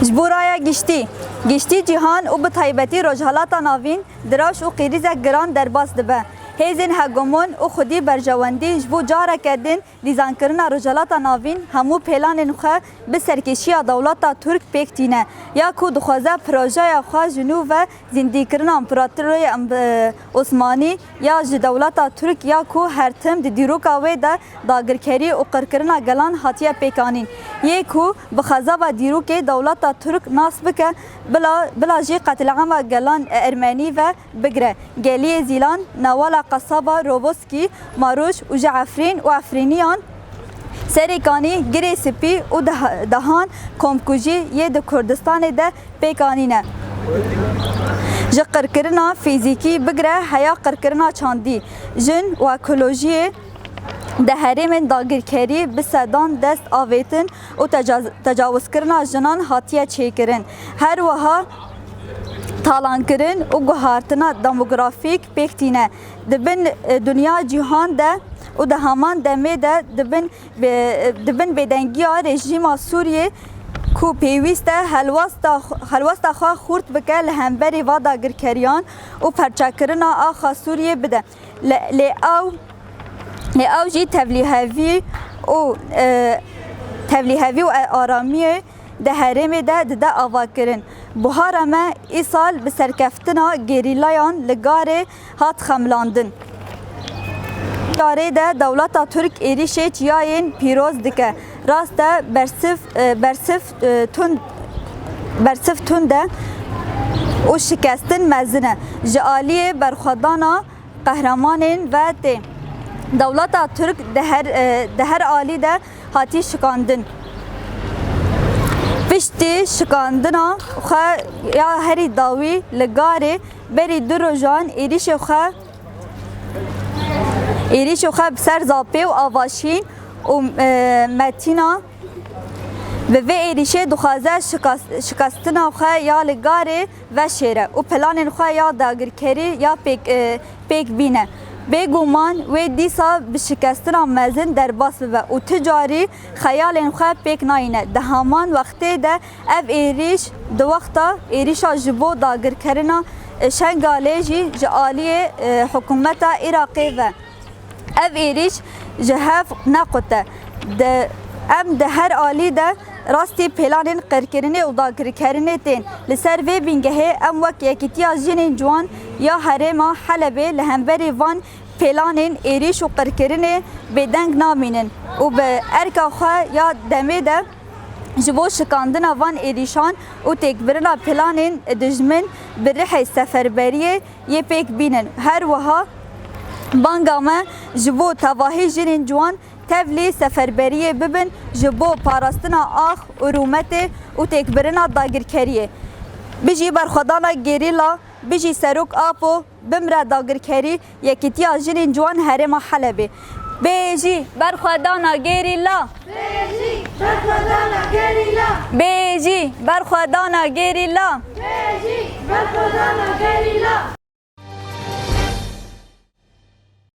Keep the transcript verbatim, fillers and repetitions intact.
Ji bo raya giştî, giştî cîhan û bi taybetî Rojhelata Navîn di rewş û qîrîzek giran derbas dibe. Hêzên hegemon û xwedî berjewendî ji bo careke din lîzankirina Rojhelata Navîn hemû pêlanên xwe bi serkêşiya dewleta Tirk pêk tîne, ya ku dixwaze projeya xwe ji nû ve zîndîkirina Împaratoriya Em-, e, Osmanî ya ji dewleta Tirk ya ku her tim di dîroka wê de dagirkerî û qirkirina gelan hatiye pêkanîn, yê ku bi xezaba dîrokê dewleta Tirk nas bike, bila, bila jî qetlîama gelan Ermenî ve bigire. Geliyê Zîlan, Newala Qesaba, Roboskî, Maruş û ji Efrîn û Efrîniyan Serêkanî, Girê Spî û deh-, dehan komkujî yê di Kurdistanê de pêk anîne. Ji qirkirina fîzîkî bigire heya qirkirina çandî, jin û ekolojiyê di herêmên dagirkerî bi sedan dest avêtin û teca-, tecawizkirina jinan hatiye çêkirin. Her wiha talankirin û guhartina demografîk pêk tîne. Di bin, e, dinya cîhan de û di heman demê de di bin bê-, di bin bêdengiya rejîma Sûriyê ku pêwîst e helwesta xwe, helwesta xwe xurt bike li hemberî va dagirkeriyan û perçekirina axa Sûriyê bide. Lê, lê ew, lê ew jî tevlîhevî û, e, tevlîhevî û aramiyê di herêmê de dide avakirin. Buhara me îsal bi serkeftina gerîlayan li Garê hat xemilandin. Garê de dewleta Tirk êrîşê çiyayên pîroz dike. Rast e, bersiv, e, bersiv, e, tund, bersiv tund e û şikestin mezin e. Ji aliyê berxwedana qehremanên ve tê. Dewleta Tirk di her, e, di her alî de hatî şikandin. Piştî şikandina xwe ya herî dawî li Garê, berî du rojan êrîşê xwe, êrîşê xwe bi ser Zapê û Avaşîn û, e, Metîna bi vê êrîşê dixwaze şikas-, şikastina xwe ya li Garê veşêre û planên xwe ya dagirkerî ya pêk, e, pêk bîne. Bêguman wê dîsa bi şikestina mezin derbas bibe û ti carî xeyalên xwe pêk nayîne. Di heman wextê de ev êrîş di wexta êrîşa ji bo dagirkerina, e, Şengalê jî ji aliyê, e, hikûmeta Iraqê ve. Ev êrîş ji hev nequte. Di, em di her alî de rastî pêlanên qirkirinê û dagirkerinê tên. Li ser vê bingehê em wek Yekîtiya Jinên Ciwan ya Herêma Helebê li hemberî van pêlanên êrîş û qirkirinê bêdeng namînin û bi erka xwe ya demê de ji bo şikandina van êrîşan û têkbirina planên dijmin bi rihê seferberiyê yê pêk bînin. Her wiha banga me ji bo tevahî jinên ciwan tevlî seferberiyê bibin ji bo parastina ax û rûmetê û têkbirina dagirkeriyê. Bijî berxwedana gerîla, bijî Serok Apo, bimre dagirkerî Yekîtiya Jinên Ciwan Herêma Helebê. Bêjî berxwedana gerîla! Bêjî berxwedana gerîla! Bêjî berxwedana gerîla! Bêjî berxwedana gerîla!